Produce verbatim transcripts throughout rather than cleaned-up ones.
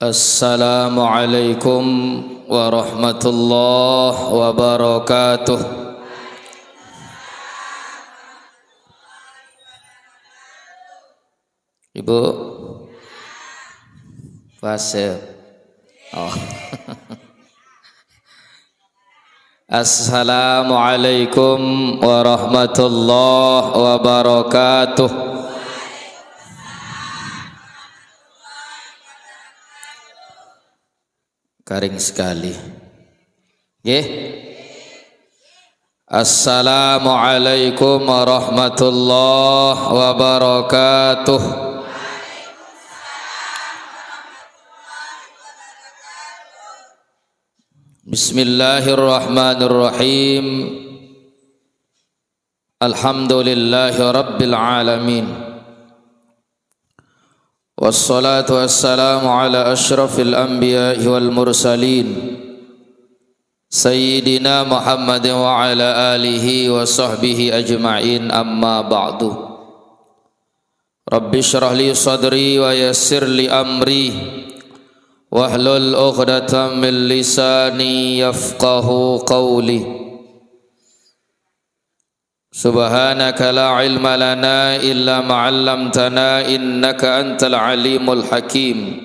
Assalamualaikum warahmatullahi wabarakatuh. Ibu, fase. Oh. Assalamualaikum warahmatullahi wabarakatuh. Karing sekali. Nggih. Assalamualaikum warahmatullahi wabarakatuh. Bismillahirrahmanirrahim. Alhamdulillahi rabbil alamin. Wassalatu wassalamu ala asyrafil anbiya'i wal mursalin, Sayyidina Muhammadin wa ala alihi wa sahbihi ajma'in, amma ba'du. Rabbi shrah li sadri wa yassir li amri, wahlul uqdatam min lisani yafqahu qawli. Subhanaka la ilma lana illa ma 'allamtana innaka antal alimul hakim.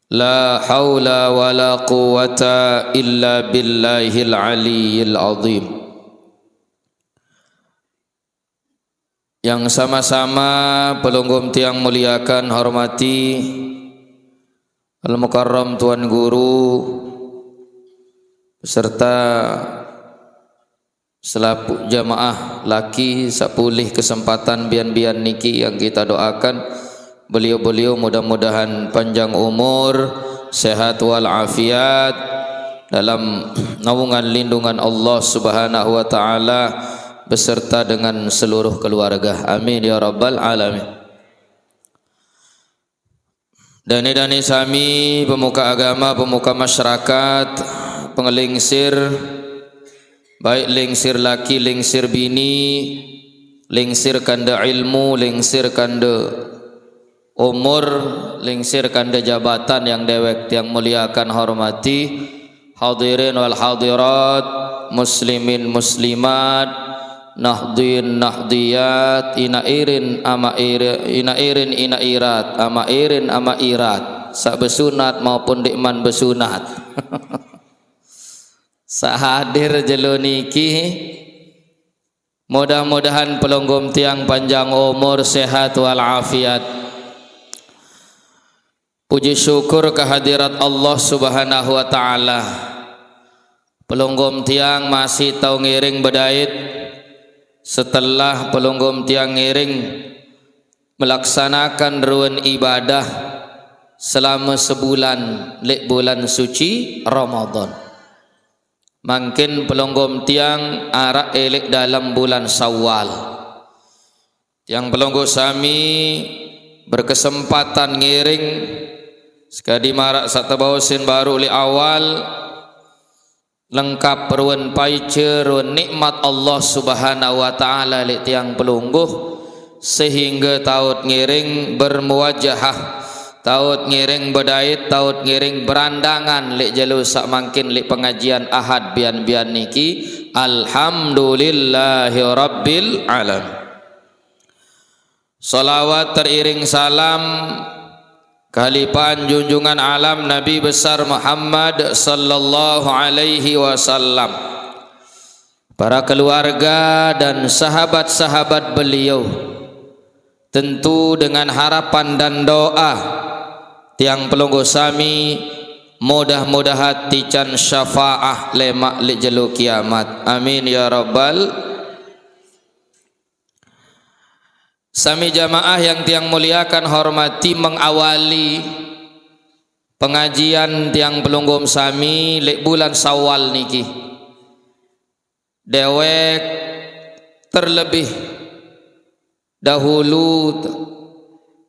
La haula wa la quwwata illa billahil aliyyil azim. Yang sama-sama pelungguh tiang muliakan, hormati, Al-Mukarram Tuan Guru beserta selapuq jamaah laki, sapulih kesempatan bian-bian niki yang kita doakan beliau-beliau mudah-mudahan panjang umur, sehat wal afiat, dalam naungan lindungan Allah Subhanahu wa taala beserta dengan seluruh keluarga. Amin ya rabbal alamin. Dane-dane sami, pemuka agama, pemuka masyarakat, pengelingsir, baik lingsir laki, lingsir bini, lingsir kande ilmu, lingsir kande umur, lingsir kande jabatan yang dewek tiang muliakan, hormati, hadirin wal hadirat, muslimin muslimat, nahdin nahdiyat, inairin amairin, inairin inairat, amairin amairat, saq besunat maupun ndeqman besunat. Saq hadir jelo niki, mudah-mudahan pelungguh tiang panjang umur, sehat wal afiat. Puji syukur kehadirat Allah Subhanahu wa taala. Pelungguh tiang masih tau ngiring bedait setelah pelungguh tiang ngiring melaksanakan ruen ibadah selama sebulan leq bulan suci Ramadan. Mangkin pelungguh tiang araq leq dalem bulan Syawal. Tiang pelungguh sami berkesempatan ngiring sekadi maraq saq tebaosin baruq leq awal, lengkap ruen paice, ruen nikmat Allah Subhanahu wa taala leq tiang pelungguh, sehingge taut ngiring bermuwajahah, taut ngiring bedait, taut ngiring berandangan leq jelo saq mangkin leq pengajian Ahad bian-bian niki. Alhamdulillahirabbil alamin. Salawat teriring salam kehalifahan junjungan alam Nabi besar Muhammad sallallahu alaihi wasallam, para keluarga dan sahabat-sahabat beliau, tentu dengan harapan dan doa tiang pelungguh sami, mudah-mudahan tican syafaah lemaq leq jelo kiamat. Amin ya rabbal. Sami jamaah yang tiang muliakan, hormati, mengawali pengajian tiang pelungguh sami leq bulan Syawal niki. Dewek terlebih dahulu t-,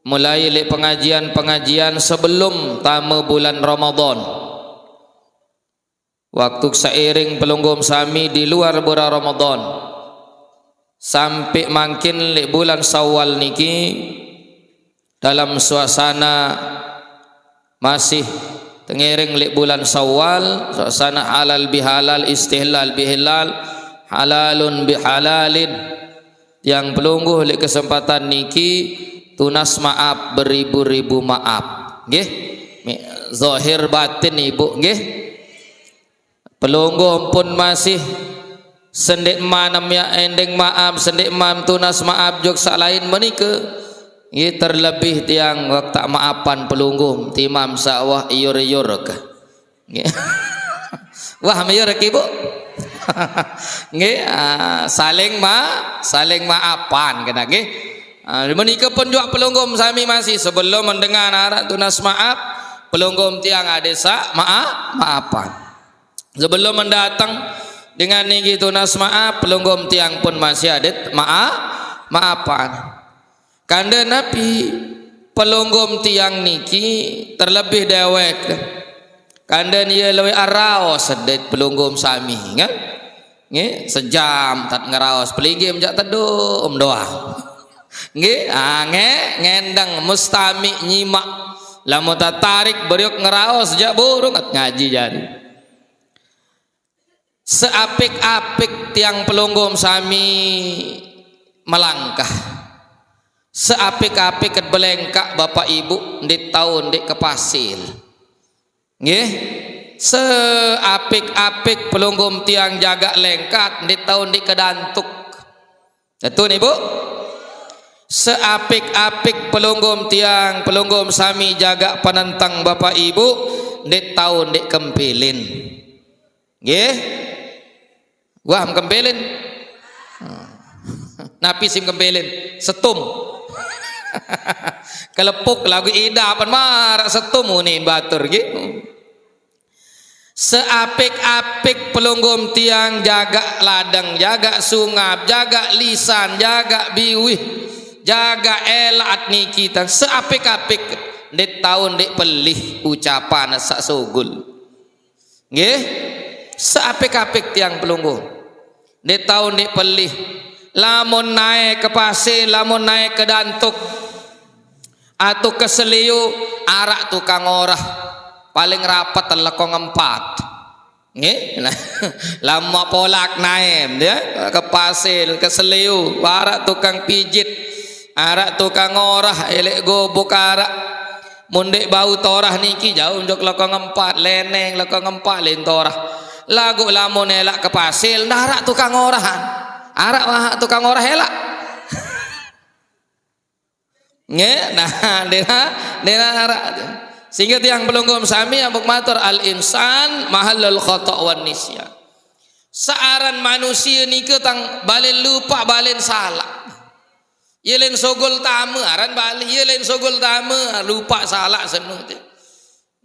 mulai leq pengajian-pengajian sebelum tame bulan Ramadan. Waktu seiring pelungguh sami di luar bulan Ramadan, sampai mangkin leq bulan Syawal niki, dalam suasana Masih tengering leq bulan Syawal, suasana halal bihalal, istihlal bihilal, halalun bihalalin. Tiang pelungguh leq kesempatan niki tunas maaf beribu-ribu maaf. Nggih. Meq zahir batin, Ibu, nggih. Pelungguh pun masih sendeqman yaq endeng maaf, sendeqman tunas maaf jok saq lain menike. Nggih, terlebih tiang wah tak maafan pelungguh, timaq saq wah iur-iur ke. Nggih. Wah, meyur ke, Bu? Nggih, ah, saling ma-, saling maafan kena, nggih. Ah, menike pun juaq pelungguh sami masih sebelum mendengar araq tunas maaf, pelungguh tiang adeq saq maaf, maafan. Sebelum mendateng dengan niki tunas maaf, pelungguh tiang pun masih adeq maaf, maafan. Kande napi pelungguh tiang niki terlebih dewek. Kande ie lueq raos sedet pelungguh sami, kan? Nggih, sejam tat ngeraos, pelinggih menjak teduq doang. Nggih, ah, nge-, ngendeng mustami nyimak. Lamun tertarik beriuk ngeraos jaq burung ngaji jari. Seapik-apik tiang pelungguh sami melangkah. Seapik-apik ket belengkaq Bapak Ibu ndeq tao ndeq kepasil. Nggih. Seapik-apik pelungguh tiang jagaq lengkat ndeq tao ndeq kedantuk. Betul, Ibu? Seapik-apik pelungguh tiang, pelungguh sami jagaq penenteng Bapak Ibu, ndeq tao ndeq kempilin. Nggih? Wah, kempilin. Napi sim kempilin? Setum. Kelepuk lagu ida apan maraq setum unin batur, nggih. Seapik-apik pelungguh tiang jagaq ladeng, jagaq sungap, jagaq lisan, jagaq biwih, jagaq elaq niki tan seapik-apik ndeq tao ndeq pelih ucapan saq sugul. Nggih, seapik-apik tiang pelungguh. Ndeq tao ndeq pelih. Lamun nae ke pase, lamun nae ke dantuk, atu ke seliu, araq tukang orah. Paling rapet lekong empat. Nggih? Nah, lamun polak nae, ya, ke pase, ke seliu, araq tukang pijit, araq tukang orah, eleq gubuk araq. Mun ndeq bau torah niki jauq jok lekong empat, leneng lekong empat len torah. Laguq lamun elaq ke pase, ndaraq tukang orahan. Araq wah tukang orah elaq. Nggih, nah, dena, dena araq. Sehingga tiang pelungguh sami ambek matur, al insan mahallul khata wan nisyan. Searan manusie nike tang balen lupaq, balen salaq. Ye len sugul tame, aran bale, ye len sugul tame, lupaq salaq senu te.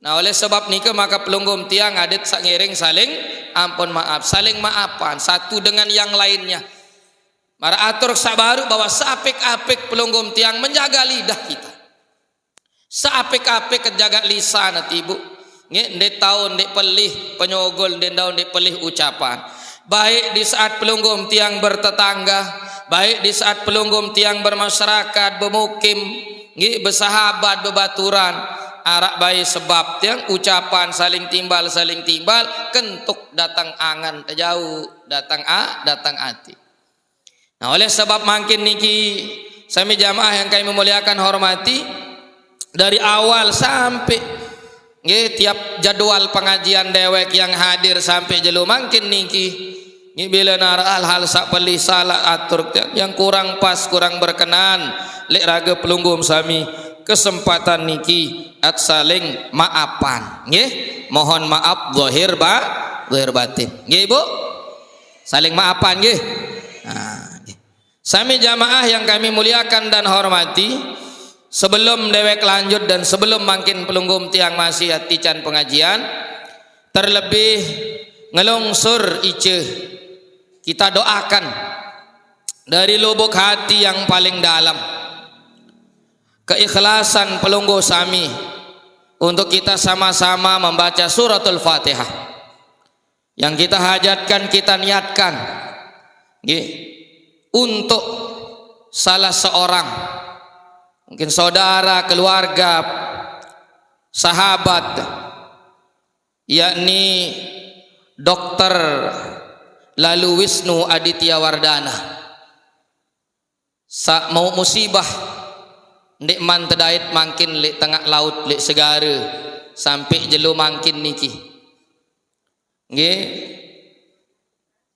Nah, oleh sebab nike maka pelungguh tiang adeq saq ngiring saling ampun maaf, saling maafan satu dengan yang lainnya. Maraq atur saq baruq bahwa seapik-apik pelungguh tiang menjaga lidah kita. Seapik-apik jagaq lisan ati, Bu. Nggih, ndeq tao ndeq pelih penyogol, ndeq tao ndeq pelih ucapan. Baik di saat pelungguh tiang bertetangga, baik di saat pelungguh tiang bermasyarakat, bemukim, nggih, besahabat, bebaturan, araq bae sebab tiang ucapan saling timbal, saling timbal, kentuk dateng angen tejauq, dateng a-, dateng ati. Nah, oleh sebab mangkin niki, sami jamaah yang kami muliakan, hormati, dari awal sampai, nggih, tiap jadwal pengajian dewek yang hadir sampai jelo mangkin niki, nggih, bila naraq hal-hal saq pelih salaq atur, yang kurang pas, kurang berkenan, leq rage pelungguh sami, kesempatan niki at saling maafan, nggih. Mohon maaf zahir ba-, zahir batin. Nggih, Ibu? Saling maafan, nggih. Nah, nggih. Sami jamaah yang kami muliakan dan hormati, sebelum dewek lanjut dan sebelum mangkin pelungguh tiang masih atican pengajian, terlebih ngelungsur ice, kita doakan dari lubuk hati yang paling dalam, keikhlasan pelungguh sami untuk kita sama-sama membaca Suratul Fatihah. Yang kita hajatkan, kita niatkan, nggih, untuk salah seorang, mungkin saudara, keluarga, sahabat, yakni Doktor Lalu Wisnu Aditya Wardana. Sa' mau musibah, nde'man tedait mangkin leq tengaq laut, leq segare, sampe jelo mangkin niki. Nggih.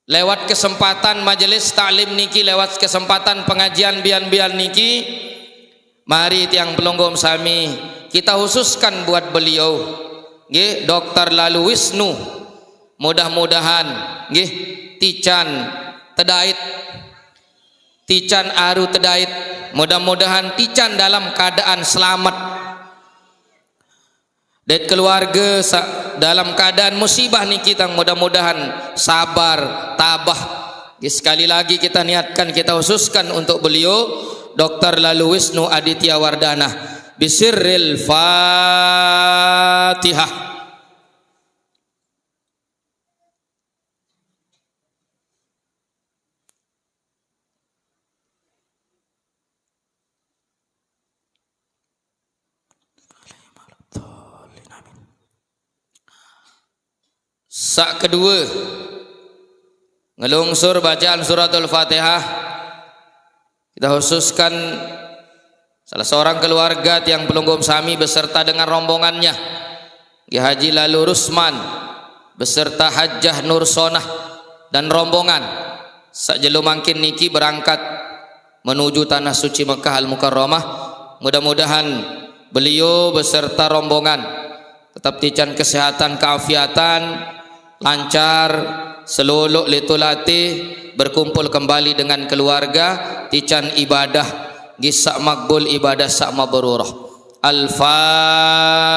Lewat kesempatan majelis taklim niki, lewat kesempatan pengajian bian-bian niki, mari tiang pelungguh sami, kita khususkan buat beliau. Nggih, Doktor Lalu Wisnu. Mudah-mudahan, nggih, tican tedait, tican aru tedait. Mudah-mudahan tican dalam keadaan selamet. Dait keluarge sa-, dalam keadaan musibah niki tang mudah-mudahan sabar, tabah. Nggih, sekali lagi kita niatkan, kita khususkan untuk beliau, Doktor Lalu Wisnu Aditya Wardana. Bisirril Fatihah. Sa' kedue, ngelungsur bacaan Suratul Fatihah, kita khususkan salah seorang keluarga tiang pelungguh sami beserta dengan rombongannya. Ki Haji Lalu Rusman beserta Hajjah Nursonah dan rombongan. Sa' jelo mangkin niki berangkat menuju Tanah Suci Mekah Al-Mukarramah. Mudah-mudahan beliau beserta rombongan tetap tican kesehatan, keafiatan, lancar, selolok leto late, berkumpul kembali dengan keluarga, tican ibadah, nggih sa' makbul, ibadah sa' mabrurah. Al-Fatihah.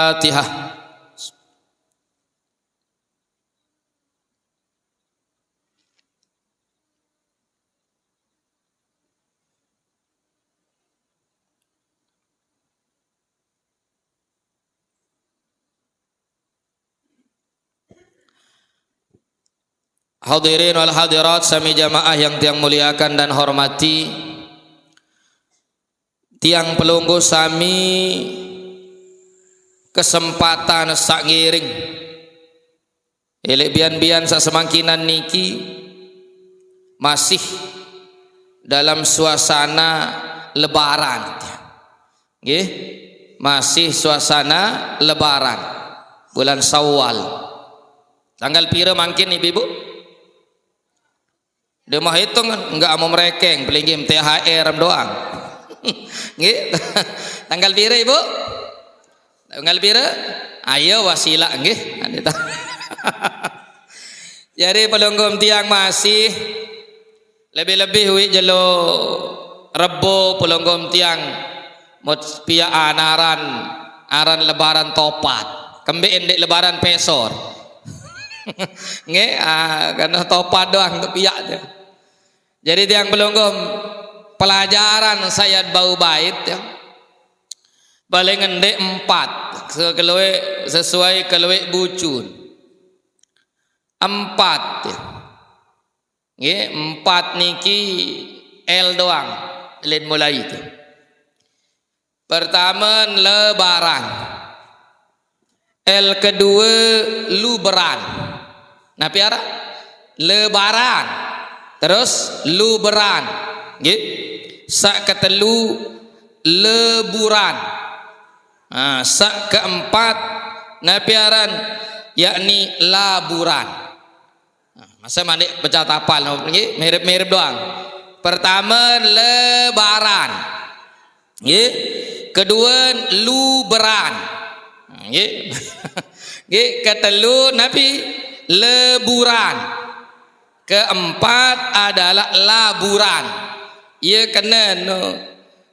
Hadirin wal hadirat sami jamaah yang tiang muliakan dan hormati, tiang pelungguh sami kesempatan sa' ngiring. Eleq bian-bian sa' semangkinan niki masih dalam suasana lebaran. Nggih, masih suasana lebaran. Bulan Syawal. Tanggal pire mangkin, Ibu-ibu? Dia mau hitung, enggak mau merekeng, pelinggih T H R doang. Nggih. Tanggal pire, Ibu? Tanggal pire? Ayo wasilah, nggih. Jadi pelungguh tiang masih lebih-lebih wiq jelo Rebo pelungguh tiang mut piaq aran, aran lebaran topat. Kembeq ndeq lebaran pesor. Nggih, ah, karena topat doang tepiaq tuh. Jadi tiang pelungguh, pelajaran saya bau bait ya. Paling ndeq empat, sekelueq, sesuai kelueq bucun. Empat ya. Nggih, empat niki L doang, len mulai itu. Pertame lebaran. L kedue luberan. Napi aran? Lebaran. Terus luberan. Nggih. Saq ketelu leburan. Nah, saq keempat napi aran? Yakni laburan. Nah, masa mandik pecah tapal, nggih, mirip-mirip doang. Pertame lebaran. Nggih. Kedue luberan. Nggih. Nggih, ketelu napi? Leburan. Keempat adalah laburan. Iya kene no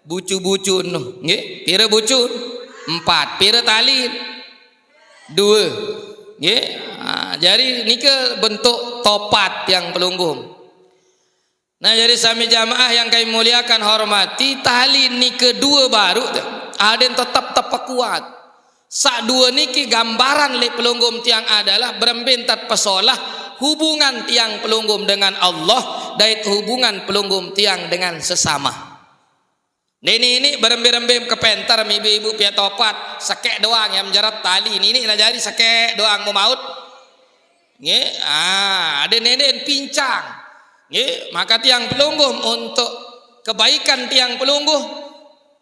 bucu-bucu no. Nggih, pire bucu? Empat. Pire tali? Due. Nggih. Ha, jari nike bentuk topat tiang pelungguh. Nah, jari sami jamaah yang kami muliakan, hormati, tali nike due baruq te, aden tetep tepekuat. Saq due niki gambaran leq pelungguh tiang adalah berembe ntat pesolah hubungan tiang pelungguh dengan Allah dait hubungan pelungguh tiang dengan sesama. Nini ini berembe-rembe kepenter, ibu-ibu pia topat, sekek doang yang menjerat tali. Nini najari sekek doang mau maut. Nggih, ah, ada nenden pincang. Nggih, maka tiang pelungguh untuk kebaikan tiang pelungguh,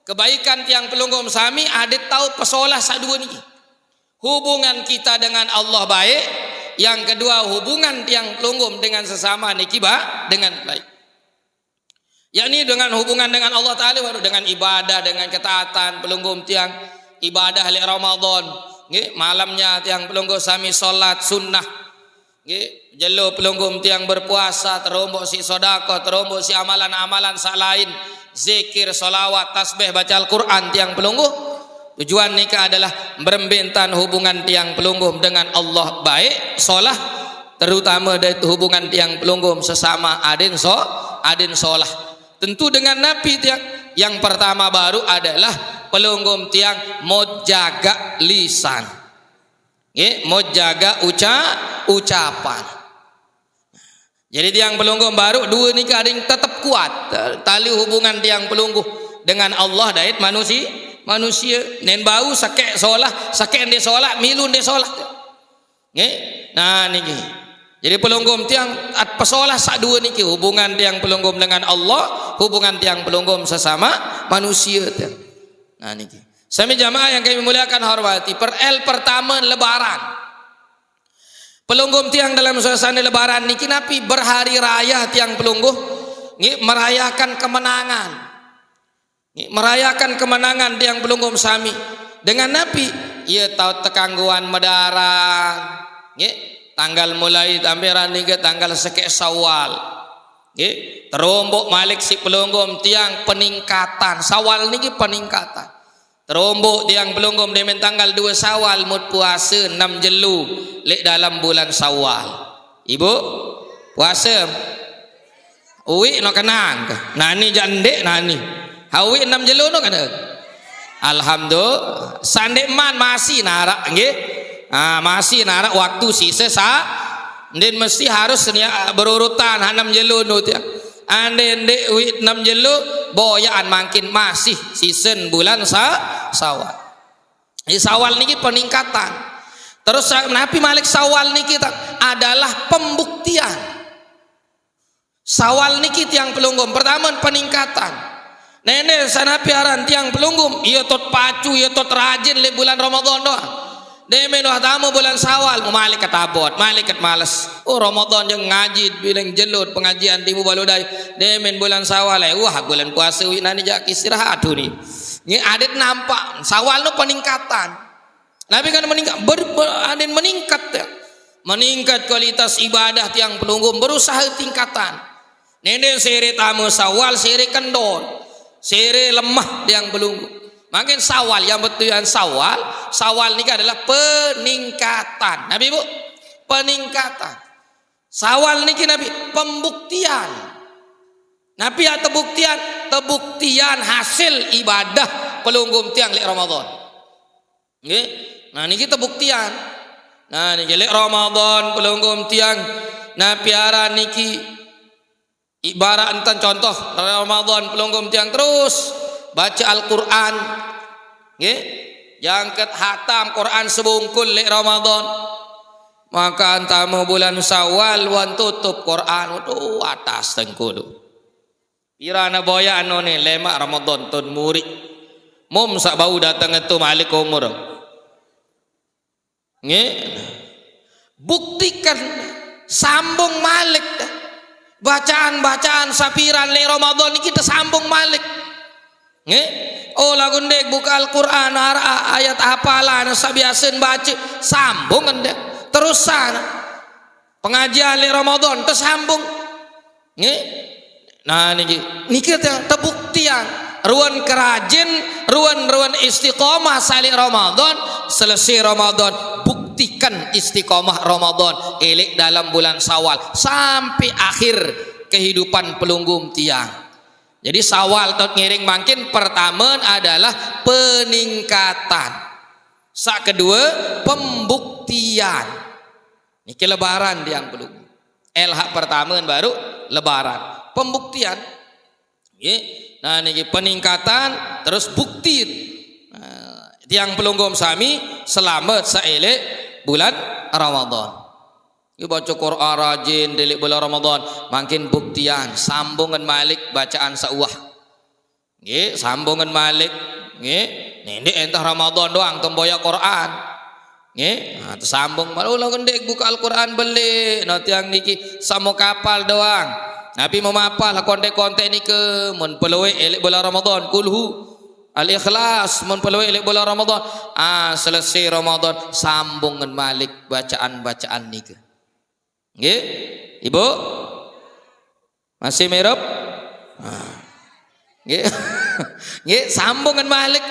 kebaikan tiang pelungguh sami ada tahu pesolah sadua niki. Hubungan kita dengan Allah baik, yang kedua hubungan tiang pelungguh dengan sesama niki ba, dengan baik. Yakni dengan hubungan dengan Allah Ta'ala baru dengan ibadah, dengan ketaatan, pelungguh tiang ibadah leq Ramadan. Nggih, malamnya tiang pelungguh sami salat sunnah. Nggih, jelo pelungguh tiang berpuasa, terombok si sedekah, terombok si amalan-amalan saq lain, zikir, selawat, tasbih, baca Al-Quran tiang pelungguh. Tujuan nika adalah merembentan hubungan tiang pelungguh dengan Allah baik, solah, terutama dari hubungan tiang pelungguh sesama adin so, adin solah. Tentu dengan napi tiang. Yang pertama baru adalah pelungguh tiang mau jaga lisan. Nggih, mau jaga uca-, ucapan. Jadi tiang pelungguh baru dua nika adin tetap kuat. Tali hubungan tiang pelungguh dengan Allah dait manusi-, manusia. Nen bau sekek solah, sekek nde solah, milu nde solah. Nggih. Nah niki. Jadi pelungguh tiang at pesolah saq dua niki, hubungan tiang pelungguh dengan Allah, hubungan tiang pelungguh sesama manusia tiang. Nah niki. Sami jamaah yang kami muliakan hormati, per el pertama lebaran. Pelungguh tiang dalam suasana lebaran niki napi berhari raya tiang pelungguh nggih merayakan kemenangan. Nggih, merayakan kemenangan tiang pelungguh sami. Dengan napi? Iya tau tekangguan medaran. Nggih, tanggal mulai tampiran niki tanggal sekek Syawal. Nggih, terombok malik si pelungguh tiang peningkatan. Syawal niki peningkatan. Terombok tiang pelungguh demen tanggal dua Syawal mut puasa enam jelo leq dalam bulan Syawal. Ibu, puasa? Uiq no kenang. Nani jaq ndeq nani. Ha uiq enam jelo no kenang. Alhamdulillah. Sandeq man masih naraq nggih. Ah, masih naraq waktu sisa sa-, ndin mesti harus nia-, berurutan ha enam jelo no tiang. Ande ndeq uiq enam jelo, boyaqan mangkin masih sisen bulan sa-, Syawal. Jadi Syawal niki peningkatan. Terus sa-, napi malik Syawal niki ta-, adalah pembuktian. Syawal niki tiang pelungguh. Pertama peningkatan. Nene sanapi aran tiang pelungguh, iya tot pacu, iya tot rajin leq bulan Ramadan doang. Demen wah tame bulan Syawal, malik ketabot, malik ket males. Oh, Ramadan jaq ngaji bileng jelut pengajian timu balodai. Demen bulan Syawal, eh, wah, bulan puasa uiq nani jaq istirahat ni. Nggih, adet nampak Syawal no peningkatan. Napi kan meningkat, ber-, ber-, aden meningkat ya. Meningkat kualitas ibadah tiang pelungguh, berusaha tingkatan. Nenden sere tame Syawal, sere kendor, sere lemah tiang pelungguh. Makin Syawal yang betujuan Syawal, Syawal niki adalah peningkatan. Napi, Bu? Peningkatan. Syawal niki napi pembuktian. Napi ya tebuktian? Tebuktian hasil ibadah pelungguh tiang leq Ramadan. Nggih. Nah, niki tebuktian. Nah, niki leq Ramadan pelungguh tiang. Napi aran niki? Ibarat enten contoh, Ramadan pelungguh tiang terus baca Al-Quran. Nggih. Jangket hatam Quran sebungkul leq Ramadan. Maka entame bulan Syawal wan tutup Quran. Waduh, atas tengku tu. Pira ne boyaq anone lemaq Ramadan tun murik. Mum saq bau dateng etu malik umur. Nggih. Buktikan sambung malik. Bacaan-bacaan sapiran leq Ramadan niki tesambung malik. Nggih. Oh, laguq ndeq buka Al-Quran, araq ayat hafalan saq biasen bace, sambung ndeq. Terusan. Pengajian leq Ramadan tesambung. Nggih. Nah, niki, niki te-, tebuktian. Ruen kerajin, ruen-ruen istiqomah saliq Ramadan, selesai Ramadan, buktikan istiqomah Ramadan, eleq dalam bulan Syawal, sampai akhir kehidupan pelungguh tiang. Jadi Syawal tot ngiring mangkin pertama adalah peningkatan. Saq kedue, pembuktian. Niki lebaran tiang pelungguh. L haq pertame baru lebaran. Pembuktian. Nggih. Nah, niki peningkatan, terus bukti. Nah, tiang pelungguh sami selamat saelek bulan Ramadan. Nggih, baca Quran rajin di elek bulan Ramadan, mangkin buktian sambungan malik bacaan sauah. Nggih, sambungan malik. Nggih, nindek entah Ramadan doang temboyak Quran. Nggih, nah, tersambung malu lah ngendek buka Al-Quran beli. Nah, tiang niki samo kapal doang. Napi mau mapal kontek-kontek nike mun peluit elek bulan Ramadan, kulhu, Al-Ikhlas mun peluit elek bulan Ramadan. Ah, selesai Ramadan sambungan malik bacaan-bacaan nike. Nggih, Ibu? Masih mirup? Ah. Nggih. Nggih, sambungan malik.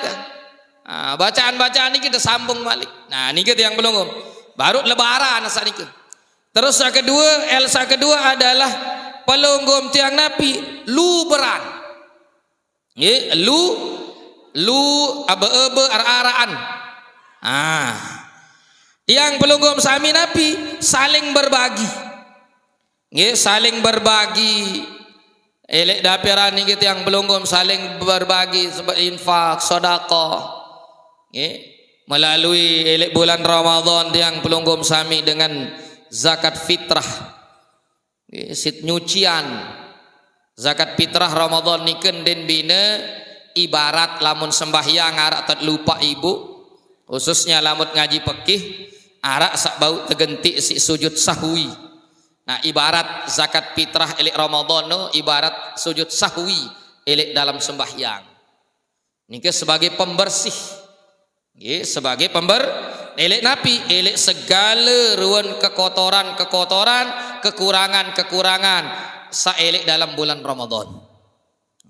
Ah, bacaan-bacaan niki kita sambung malik. Nah, niki tiang pelungguh. Baru lebaran asa niki. Terus yang kedua, elsa kedua adalah pelungguh tiang napi luberan. Nggih, lu lu abe-ebe ara-araan. Ah. Tiang pelungguh sami napi saling berbagi. Nggih, saling berbagi. Elek daperan niki tiang pelungguh saling berbagi sebab infak, sedekah. Nggih, melalui elek bulan Ramadan tiang pelungguh sami dengan zakat fitrah. Nggih, sit nyucian. Zakat fitrah Ramadan niki den bina ibarat lamun sembahyang arak tet lupa ibu, khususnya lamun ngaji pekih, arak sak bau tegentik si sujud sahwi. Nah, ibarat zakat fitrah elek Ramadan no ibarat sujud sahwi elek dalam sembahyang. Niki sebagai pembersih. Nggih, sebagai pember elek napi, elek segala ruan kekotoran-kekotoran, kekurangan-kekurangan saelek dalam bulan Ramadan.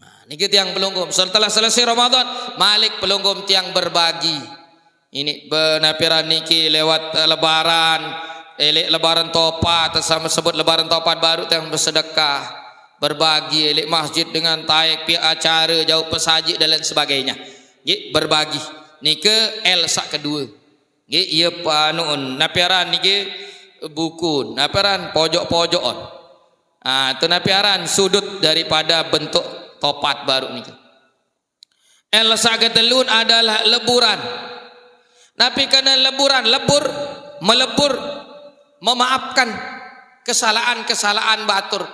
Nah, niki tiang pelungguh. Setelah selesai Ramadan, malik pelungguh tiang berbagi. Ini benapiran niki lewat eh, lebaran, elek lebaran topat, sama sebut lebaran topat baru tiang bersedekah, berbagi elek masjid dengan taek, pihak acara, jauh pesajik dan lain sebagainya. Nggih, berbagi. Nike elsa kedua. Nggih, iya panuun. Napiaran niki buku, napiaran pojok-pojokan. Ah, tu napiaran sudut daripada bentuk topat baru niki. Elsa ketelun adalah leburan. Napi kena leburan, lebur, melebur, memaafkan kesalahan-kesalahan batur.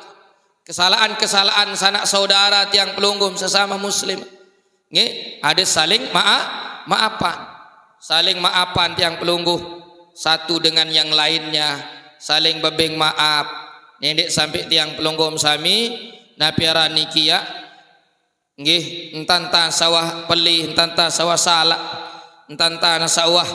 Kesalahan-kesalahan sanak saudara tiang pelungguh sesama muslim. Nggih, ada saling maa maafan. Saling maafan tiang pelungguh satu dengan yang lainnya, saling bebeng maaf. Nendek sampai tiang pelungguh sami napiaran niki ya. Nggih, entanta sawah pelih, entanta sawah salah, entanta sawah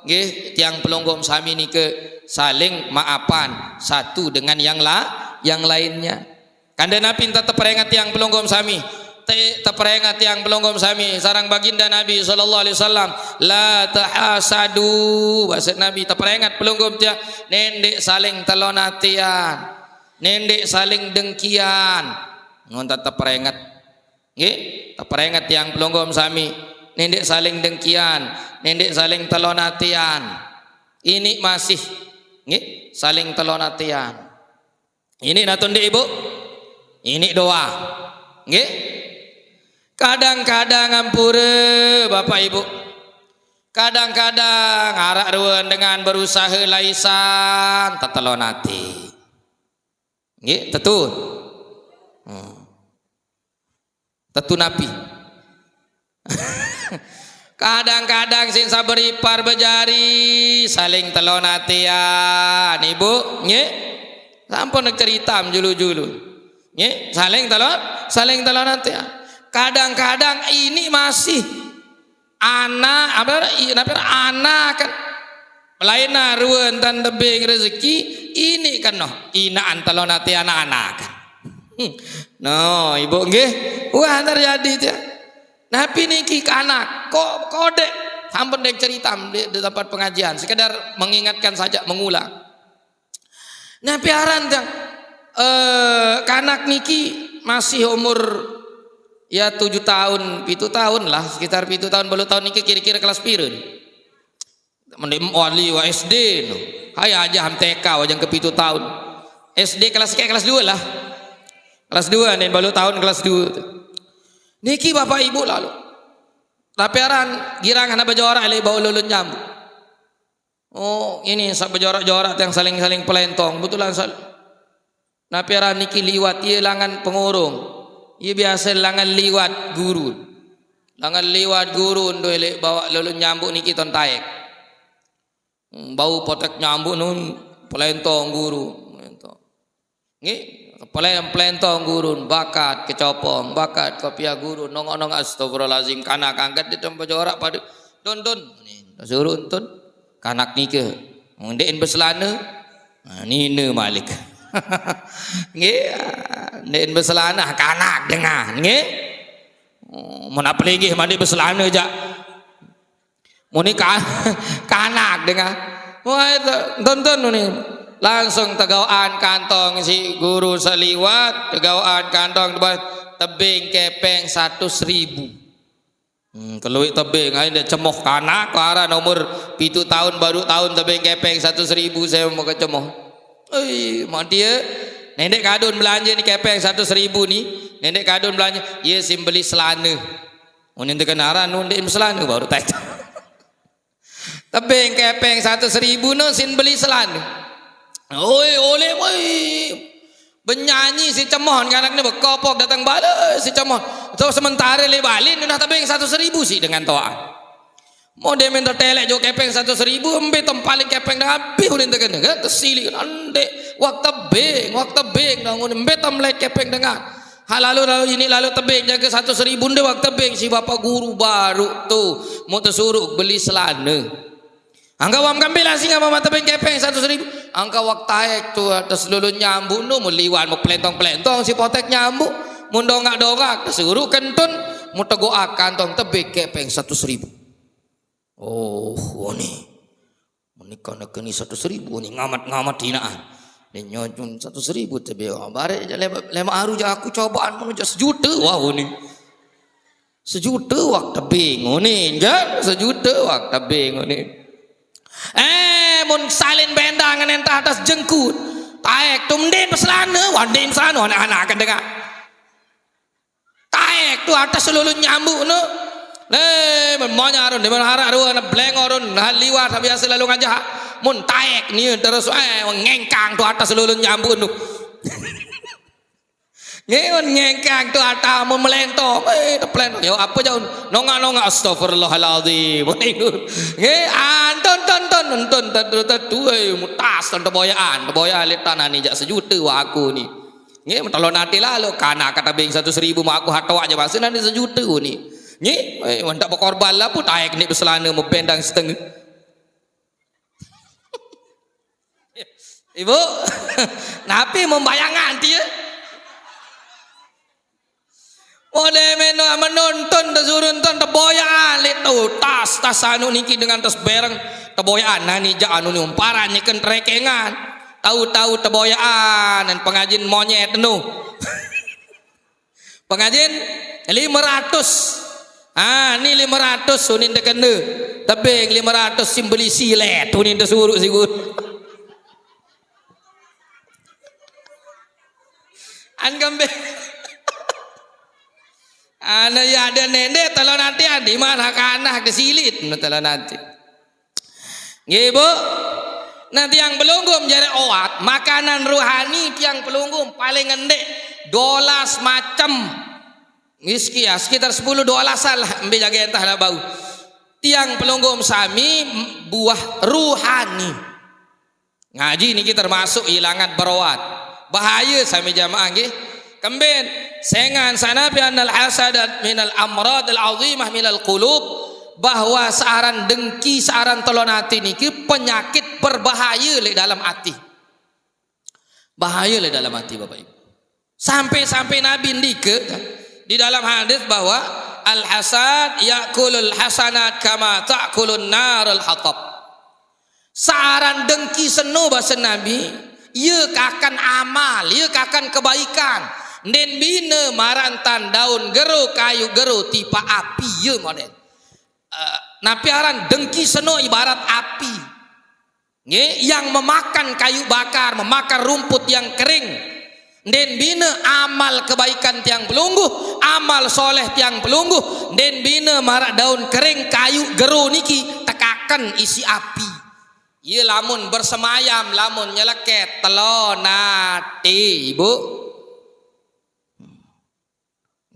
nggih tiang pelungguh sami nike saling maafan satu dengan yang la yang lainnya. Kanda napi enta teperingat tiang pelungguh sami. Te teperingat tiang pelungguh sami sareng baginda Nabi sallallahu alaihi wasallam, "La tahasadu." Bahasa Nabi teperingat pelungguh tiang, nendek saling telon atian, nendek saling dengkian. Ngonta teperingat. Nggih, teperingat tiang pelungguh sami. Nendek saling dengkian, nendek saling telon atian. Ini masih nggih, saling telon atian. Ini natun di Ibu. Ini doa. Nggih. Kadang-kadang ampure Bapak Ibu. Kadang-kadang arak ruan dengan berusaha laisan tetelon ati. Nggih, tetu. Hmm. Tetu napi. Kadang-kadang sing sabar ipar bejari saling telon atian, Ibu, nggih. Sampun cerita julu-julu. Nggih, saling telon, saling telon atian. Kadang-kadang ini masih anak apa i- apa anak kan lain ruan tan tebing rezeki ini kan noh inaan telon ati anak-anak kan. Hmm. No, Ibu nggih. Wah, terjadi itu. Napi niki kanak kok kodek sampun dek cerita di, di tempat pengajian, sekedar mengingatkan saja, mengulang. Napi aran tiang eh kanak niki masih umur ya tujuh tahun, pitu tahun lah, sekitar pitu tahun, balu tahun niki kira-kira kelas pira ni? Mending wali wa S D no. Hai aja ham T K wajang ke pitu tahun. S D kelas ke kelas dua lah. Kelas dua nih, balu tahun kelas dua tu. Niki Bapak Ibu lalu. Tapi aran girang anak bejorak lek bau lolon nyambuk. Oh, ini sak bejorak-jorak yang saling-saling pelentong. Betulan sal. Napi aran niki liwat, iye langan pengurung. Iye biasa langan liwat guru. Langan liwat guru ndo lek bawa lolon nyambuk niki ton taek. Hmm, bau potek nyambuk nun pelentong guru. Pelentong. Nggih, pelen-, pelentong gurun, bakat kecopong, bakat kopiah gurun, nongok-nongok, astagfirullahalazim, kanak angkat di tempat jorak pada, "Tun, Tun." Ni, suruh Tun. Kanak nike. Ndekin beselana. Nah, nine malik. Nggih, ndekin beselana, kanak dengah, nggih. Oh, mun apa linggih mandi beselana jak. Muni ka-, kanak dengah. Wah, itu, tonton ni. Langsung tegaukan kantong si guru seliwat, tegaukan kantong depan tebing kepeng seratus ribu. Hmm, keluik tebing, ai dia cemoh kanak, aran umur pitu tahun, baru tahun tebing kepeng seratus ribu saya mau ke cemoh. Oi, mak dia, nendek kadun belanja ni kepeng seratus ribu ni, nendek kadun belanja, ye sim beli selana. Mun ente kenaran, nun dek selana baru tak. Tebing kepeng seratus ribu no sin beli selana. Oi, oleh, oi. Benyanyi si cemoh, anak ni bekopok datang bala si cemoh. So sementara le balik, ni dah tebing seratus ribu si dengan toa. Mau dia minta telek jo kepeng seratus ribu, embe tem paling kepeng dah habis ulin terkena, kan? Tersilik, kan? Ndek, wak tebing, wak tebing, dah nguni, embe tem lek kepeng dengan. Ha, lalu, lalu ini, lalu tebing, jaga seratus ribu, ndek wak tebing, si bapak guru baru tu, mau tersuruh beli selana. Angka wam kambil asing apa mata tebing kepeng seratus ribu. Angka wak taek tu atas lulu nyambuk nu, mau liwan, mau pelentong-pelentong, si potek nyambuk, mau dongak-dongak, tersuruh kentun, mau tegoak kantong tebing kepeng seratus ribu. Oh, wani. Menikah nak keni seratus ribu ni ngamat-ngamat hinaan. Dia nyonjun seratus ribu tebing. Wah, barek je lemak, lemak aru je aku cobaan menuju sejuta. Wah, wani. Sejuta wak tebing ni, kan? Sejuta wak tebing ni. Eh, mun salin bendang ngan entah atas jengkut. Taek tu mending peselana, wanding peselana, anak-anak akan dengar. Taek tu atas lulun nyambuk tu. Eh, mun monyar tu, di mana harap tu, nak belengor tu, nak liwat, biasa lalu ngajak. Mun taek ni terus, eh, ngengkang tu atas lulun nyambuk tu. Ngeun ngengkang tu atas mun melentong, eh, teplentong. Yo, apa jauh? Nongak-nongak, astagfirullahaladzim. Nge, anton, ton, ton, ton, ton, ton, ton, ton, tu, eh, mutas, ton, teboyaan, teboyaan, lihat tanah ni, jak sejuta wak aku ni. Nge, mentalon hati lalu, kana kata bing seratus ribu, mak aku hatoak je bahasa, nanti sejuta ni. Nge, eh, mentak berkorban lah, pun taek ni berselana, membendang setengah. Ibu, napi membayangan dia? Mode meno menonton, tersuruh nonton, terboyaan, lihat tu, tas, tas anu niki dengan tas bereng, terboyaan, nani jak anu ni, umparan ni kan terekengan. Tahu-tahu terboyaan, dan pengajin monyet tu. Pengajin lima ratus. Ah, ni lima ratus unin terkena. Tebing lima ratus simbeli silet unin tersuruh si guru. An kembali. Ana ya ada nende, kalau nanti adi mana kanah ke silit, kalau nanti. Nggih, Bu. Nah, tiang pelungguh menjadi oat, makanan rohani tiang pelungguh paling endek dolas macam. Whisky ya, sekitar sepuluh dolasan lah, embe jaga entah lah bau. Tiang pelungguh sami buah rohani. Ngaji niki termasuk ilangan beroat. Bahaya sami jamaah nggih. Kembin, sengan sana bi annal hasad minal amradil azimah minal qulub, bahwa searan dengki, searan telon ati niki penyakit berbahaya le dalam ati. Bahaya le dalam ati, Bapak Ibu. Sampai-sampai Nabi ndike di dalam hadis bahwa al-hasad yakulul hasanat kama takulun narul hatab. Searan dengki seno bahasa Nabi, ia kakan amal, ia kakan kebaikan. Nden bina marantan daun gero, kayu gero, tipa api, ia model. Eh, napi aran dengki seno ibarat api. Nggih, yang memakan kayu bakar, memakan rumput yang kering. Nden bine amal kebaikan tiang pelungguh, amal soleh tiang pelungguh, nden bine maraq daun kering, kayu, gero niki tekaken isi api. Ye lamun bersemayam, lamun nyeleket, telon ati, Ibu.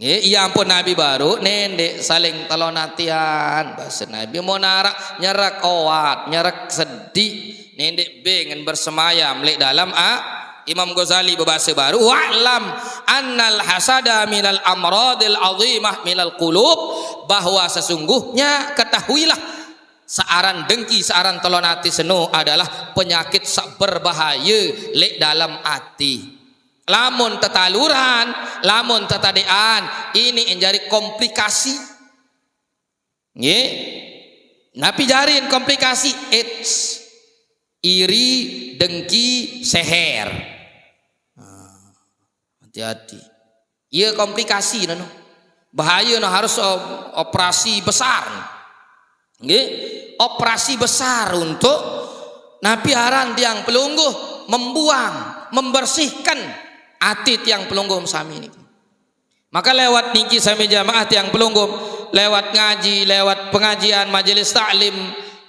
Nggih, iya ampun nabi baru, nendek saling telon atian. Bahasa nabi mau narak nyerek oat, nyerek sedih, nendek bengen bersemayam leq dalam a. Imam Ghazali berbahasa baru, "Wa'lam annal hasada minal amradil azimah minal qulub," bahwa sesungguhnya ketahuilah, searan dengki, searan telon ati seno adalah penyakit saq berbahaya leq dalam ati. Lamun tetaluran, lamun tetadean, ini enjari komplikasi. Nggih. Napi jarin komplikasi? Eits, iri, dengki, seher. Nah, hati-hati. Iya komplikasi nano. Bahaya no harus o-, operasi besar. Nggih, operasi besar untuk napi aran tiang pelungguh membuang, membersihkan ati tiang pelungguh sami niki. Maka lewat niki sami jamaah tiang pelungguh, lewat ngaji, lewat pengajian, majelis taklim,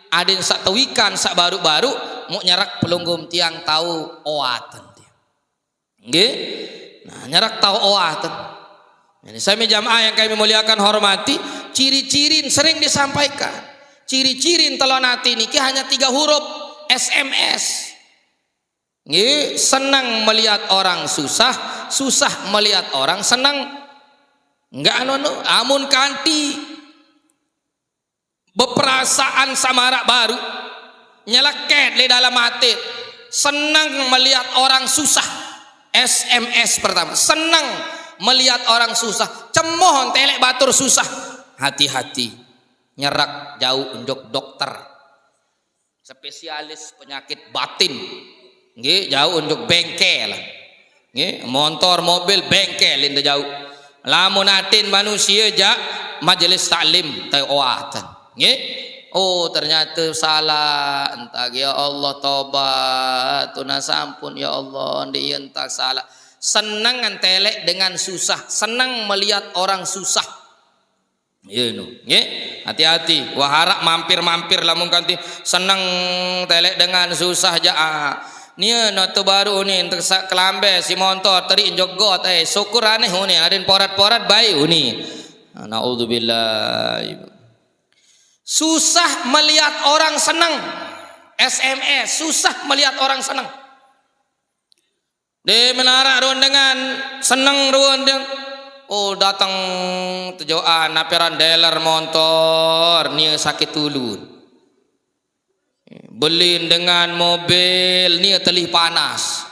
adin saq tewikan, saq baru-baru, muk nyerak pelungguh tiang tau oaten tiang. Nggih. Nah, nyerak tau oaten. Jadi, sami jamaah yang kami muliakan, hormati, ciri-cirin sering disampaikan. Ciri-cirin telon ati niki hanya tiga huruf, S M S. Nggih, senang melihat orang susah, susah melihat orang senang. Enggak anu, anu, amun kanti beperasaan saq maraq baruq, nyeleket leq dalem ate, seneng melihat orang susah. S M S pertama, seneng melihat orang susah. Cemoh enteq leq batur susah. Hati-hati, nyerak jauq njok dokter. Spesialis penyakit batin. Nggih, jauq njok bengkel. Nggih, montor, mobil, bengkel inde jauq. Lamun atin manusie jaq majelis taklim, tau oaten. Nggih. Oh, ternyata salah. Entah, ya Allah, tobat. Tunas ampun, ya Allah, ndeq entah salah. Seneng enteq leq dengan susah, seneng melihat orang susah. Iya, nu. Nggih. Hati-hati. Wah, araq mampir-mampir lamun kanti seneng teleq dengan susah jaq. Ah. Nie no tu baru uni, entek saq kelambe si montor teri njogot, eh, syukur aneh uni, aden porat-porat bae uni. Naudzubillah. Susah melihat orang seneng. S M S, susah melihat orang seneng. Ndeqmen araq ruen dengan seneng ruen deng. Oh, dateng tejoqan, napi aran dealer montor, nie sakit ulu. Belin dengan mobil, nie telih panas.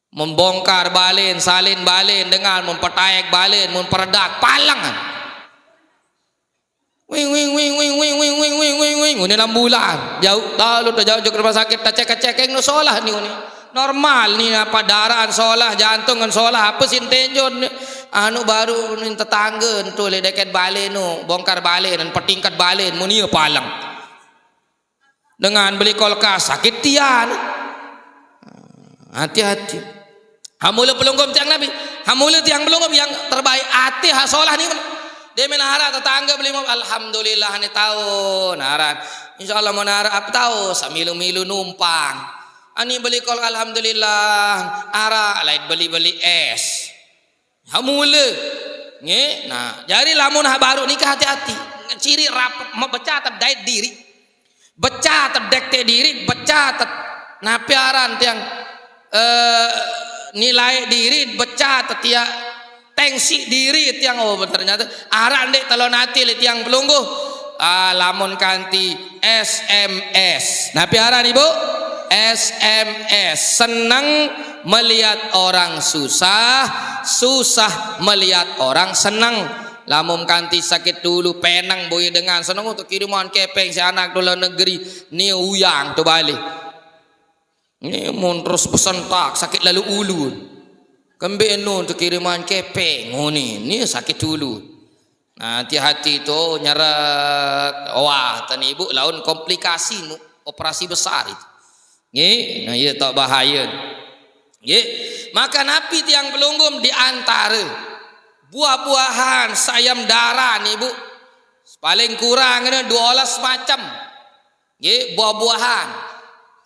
Membongkar balen, salin balen dengan, mempetaek balen, memperedak, palengan. Wing, wing, wing, wing, wing, wing, wing, wing, wing, wing. Ngene enam bulan. Jauh, lalu dah jauh ke rumah sakit, tak cek, cek, no solah ni ngene. Normal ni apa daraan solah, jantung kan solah, apa sih tenjon ni? Anu baru ni tetangga tu le deket balen nu, bongkar balen, petingkat balen, mun ieu palang. Dengan beli kulkas, sakit tian. Hati-hati. Hamula pelungguh tiang nabi. Hamula tiang pelungguh yang terbaik. Ati ha solah ni. Dia main harap tetangga beli mobil. Alhamdulillah ni taun. Harap. Insya Allah mau harap apa tahu. Samilu-milu numpang. Ani beli kol alhamdulillah. Araq lain beli-beli es. Hamula. Nggih. Nah, jari lamun ha baru nikah hati-hati. Ciri rapet, becah tedait diri. Becah tedek te diri, becah tet-, napi aran tiang, eh, nilai diri, becah te tiang tengsi diri tiang. Oh, ternyata araq ndeq telon ati leq tiang pelungguh. Ah, lamun kanti S M S. Napi aran, Ibu? S M S. Seneng melihat orang susah, susah melihat orang seneng. Lamun kanti sakit dulu, peneng boye dengan seneng untuk kiriman kepeng si anak tu luar negeri, ni uyang tu balik. Ni mun terus besentak, sakit lalu ulu. Kembe nu untuk kiriman kepeng, ngene, ni sakit dulu. Nah, hati-hati tu nyerek. Wah, tani ibu laun komplikasi mu-, operasi besar itu. Nggih, nah, iya tak bahaya. Nggih. Maka napi tiang pelungguh di antara buah-buahan saq ayam daran, Ibu? Paling kurang ada dua belas macam. Nggih, buah-buahan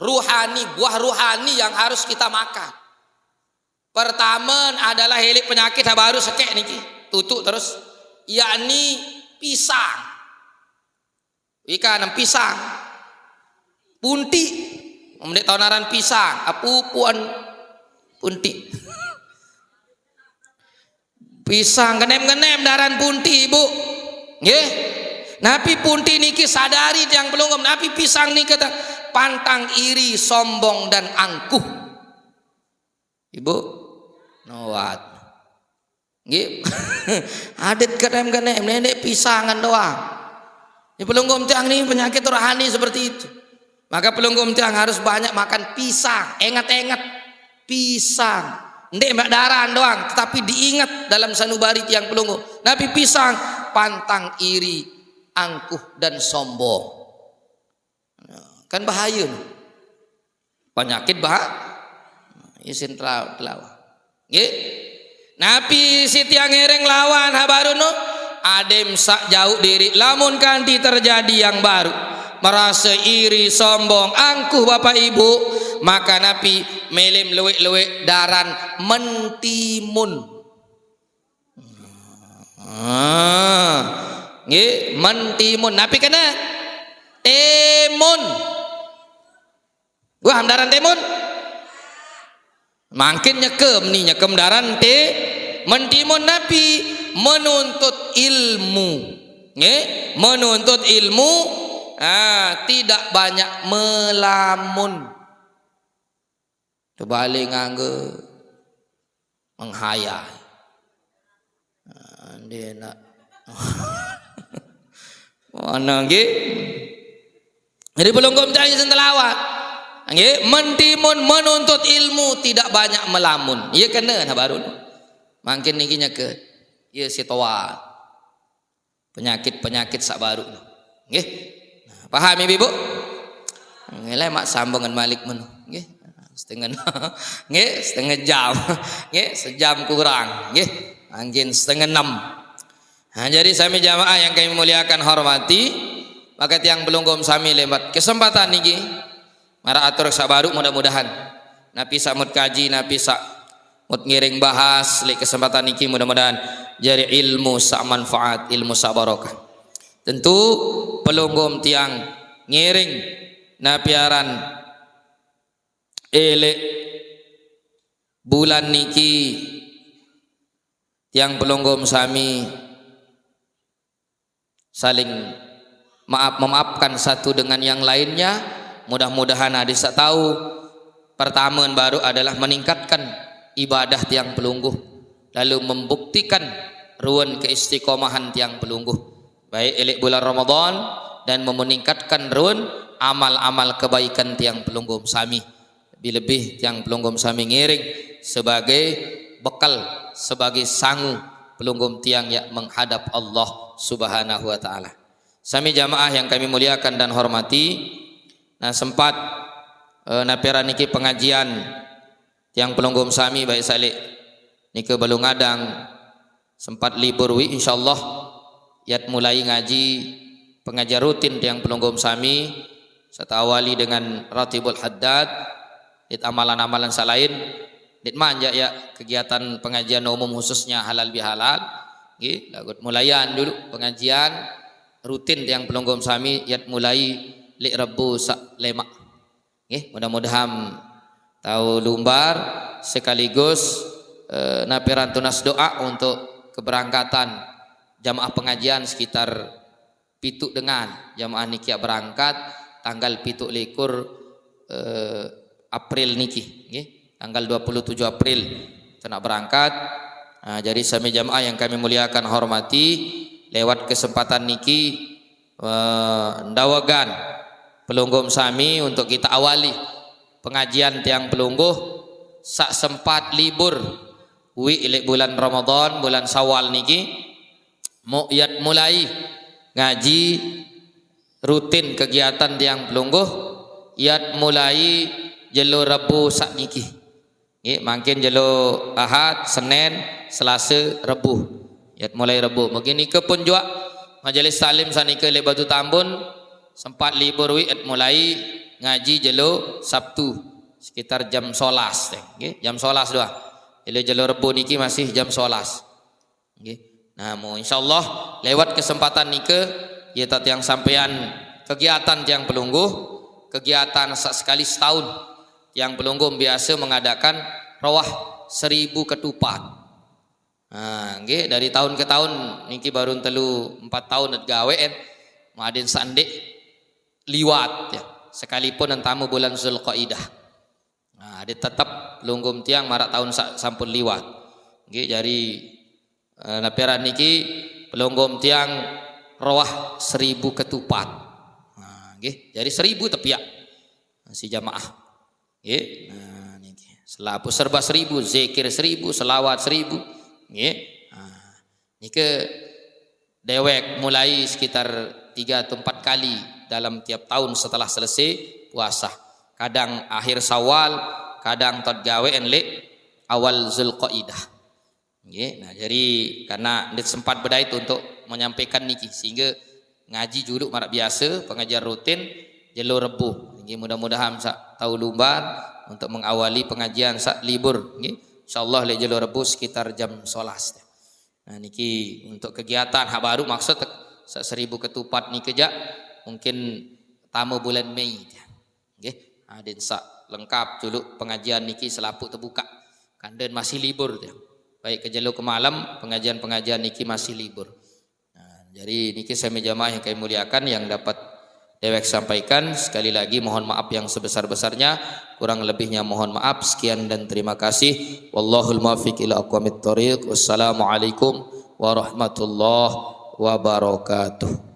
ruhani, buah ruhani yang harus kita makan. Pertama adalah elik penyakit baru sekek niki, tutuk terus, yakni pisang. Ikan pisang. Punti. Mendek tahu naran pisang, apupuan punti. Pisang kenem-kenem daran punti, Ibu. Nggih. Napi punti niki sadari tiang pelungguh, napi pisang niki ta-, pantang iri, sombong dan angkuh. Ibu, nuwat. Nggih. Adat kenem-kenem, nenek pisangan doang. Ini pelungguh tiang nih penyakit rohani seperti itu. Maka pelungguh tiang harus banyak makan pisang, engat-engat pisang. Ndeq mbak daran doang, tetapi diingat dalam sanubari tiang pelungguh. Napi pisang pantang iri, angkuh dan sombong. Kan bahaya nih. Penyakit bah-, isin tela-, telawa. Nggih. Napi sitiang ngiring lawan ha baru no? Adem saq jauq diriq lamun kanti terjadi yang baru. Merasa iri, sombong, angkuh Bapak Ibu, maka napi melem lueq-lueq daran mentimun. Ah, nggih, mentimun. Napi kene? Timun. Wah, daran timun. Mangkin nyekem ni, nyekem daran ti-, mentimun napi? Menuntut ilmu. Nggih, menuntut ilmu, ah, tidak banyak melamun. Tebalik ngangge menghayal. Ah, ndeq nak. Mana nggih? Jadi pelungguh mencari sing telawat. Nggih, mentimun menuntut ilmu tidak banyak melamun. Iya kena nah baru. Mangkin niki nyeke. Iya situan. Penyakit-penyakit saq baru. Nggih. Nah, paham Ibu? Nggih, lemaq sambungan malik menu. Nggih. Setengah enam. Nggih, setengah jam. Nggih, sejam kurang. Nggih. Mangkin setengah enam. Nah, jadi sami jamaah yang kami muliakan, hormati, maka tiang pelungguh sami lebat kesempatan niki, maraq atur saq baru, mudah-mudahan napi saq mut kaji, napi saq mut ngiring bahas leq kesempatan niki, mudah-mudahan jari ilmu saq manfaat, ilmu saq barokah. Tentu pelungguh tiang ngiring napi aran, eh, leq bulan niki tiang pelungguh sami saling maaf memaafkan satu dengan yang lainnya. Mudah-mudahan adeq saq tau pertame baru adalah meningkatkan ibadah tiang pelungguh, lalu membuktikan ruen keistiqomahan tiang pelungguh, baik leq bulan Ramadan, dan memeningkatkan ruen amal-amal kebaikan tiang pelungguh sami. Lebih-lebih tiang pelungguh sami ngiring sebagai bekal, sebagai sangu pelungguh tiang yaq menghadap Allah Subhanahu wa Ta'ala. Sami jamaah yang kami muliakan dan hormati, nah, sempat, eh, napi aran niki pengajian tiang pelungguh sami baik saq leq nike balu ngadang sempat libur wi, insyaallah yat mulai ngaji pengajian rutin tiang pelungguh sami, serta awali dengan Ratibul Haddad, it amalan-amalan saq lain, dit manjak ya kegiatan pengajian umum khususnya halal bihalal, nggih, lagut mulaian dulu pengajian rutin tiang pelungguh sami yat mulai leq Rebo saq lemaq. Nggih, mudah-mudahan tau lumbar sekaligus, eh, napi aran tunas doa untuk keberangkatan jamaah pengajian sekitar pitu dengan jamaah niki berangkat tanggal pitu likur, eh, April niki, nggih. Tanggal dua puluh tujuh April tena berangkat. Nah, jadi sami jamaah yang kami muliakan, hormati, lewat kesempatan niki, eh, ndawegan pelungguh sami untuk kita awali pengajian tiang pelungguh saq sempat libur wi leq bulan Ramadan, bulan Syawal niki, muq yat mulai ngaji rutin kegiatan tiang pelungguh yat mulai jelo Rebo saq niki. Nggih, mangkin jelo Ahad, Senin, Selasa, Rebu. Yat mulai Rebu. Mangkin nika pun juak majelis taklim sanika leq Batu Tambun sempat libur wi, yat mulai ngaji jelo Sabtu sekitar jam sebelas teh. Nggih, jam sebelas doang. Jelo, jelo Rebu niki masih jam sebelas. Nggih. Nah, mu insyaallah lewat kesempatan nika, ya, ta tiang sampean kegiatan tiang pelungguh, kegiatan sa-, sekali setahun tiang pelungguh biasa mengadakan roah seribu ketupat. Nah, nggih, dari tahun ke tahun niki baru telu empat tahun gawe en, madin sandik liwat ya. Sekalipun entama bulan Zulkaidah. Nah, dia tetap pelungguh tiang maraq tahun sa-, sampun liwat. Nggih, jari, eh, napi aran niki pelungguh tiang roah seribu ketupat. Nah, nggih, jari seribu tepiak si jamaah. Nggih. Nah, niki. Selapuq serba seribu, zikir seribu, selawat seribu. Nggih. Nah, nike dewek mulai sekitar tiga atau empat kali dalam tiap tahun setelah selesai puasa. Kadang akhir Syawal, kadang tot gawe en leq awal Zulkaidah. Nggih. Nah, jadi karena ndeq sempat bedait untuk menyampaikan niki, sehingga ngaji juluq maraq biasa, pengajian rutin jelo Rebu. Nggih, mudah-mudahan sa tau lumbar untuk mengawali pengajian sa libur. Nggih. Insyaallah leq jelo Rebu sekitar jam sebelas. Nah, niki untuk kegiatan hak baru maksud sa seribu ketupat niki jaq mungkin tama bulan Mei. Nggih, adin sa lengkap juluq pengajian niki selapuq tebuka. Kanden masih libur tiang. Baik ke jelo ke malam, pengajian-pengajian niki masih libur. Nah, jadi niki sami jamaah yang kami muliakan, yang dapat dewek sampaikan. Sekali lagi mohon maaf yang sebesar-besarnya, kurang lebihnya mohon maaf. Sekian dan terima kasih. Wallahul muwaffiq ila aqwamit thoriq. Wassalamualaikum warahmatullahi wabarakatuh.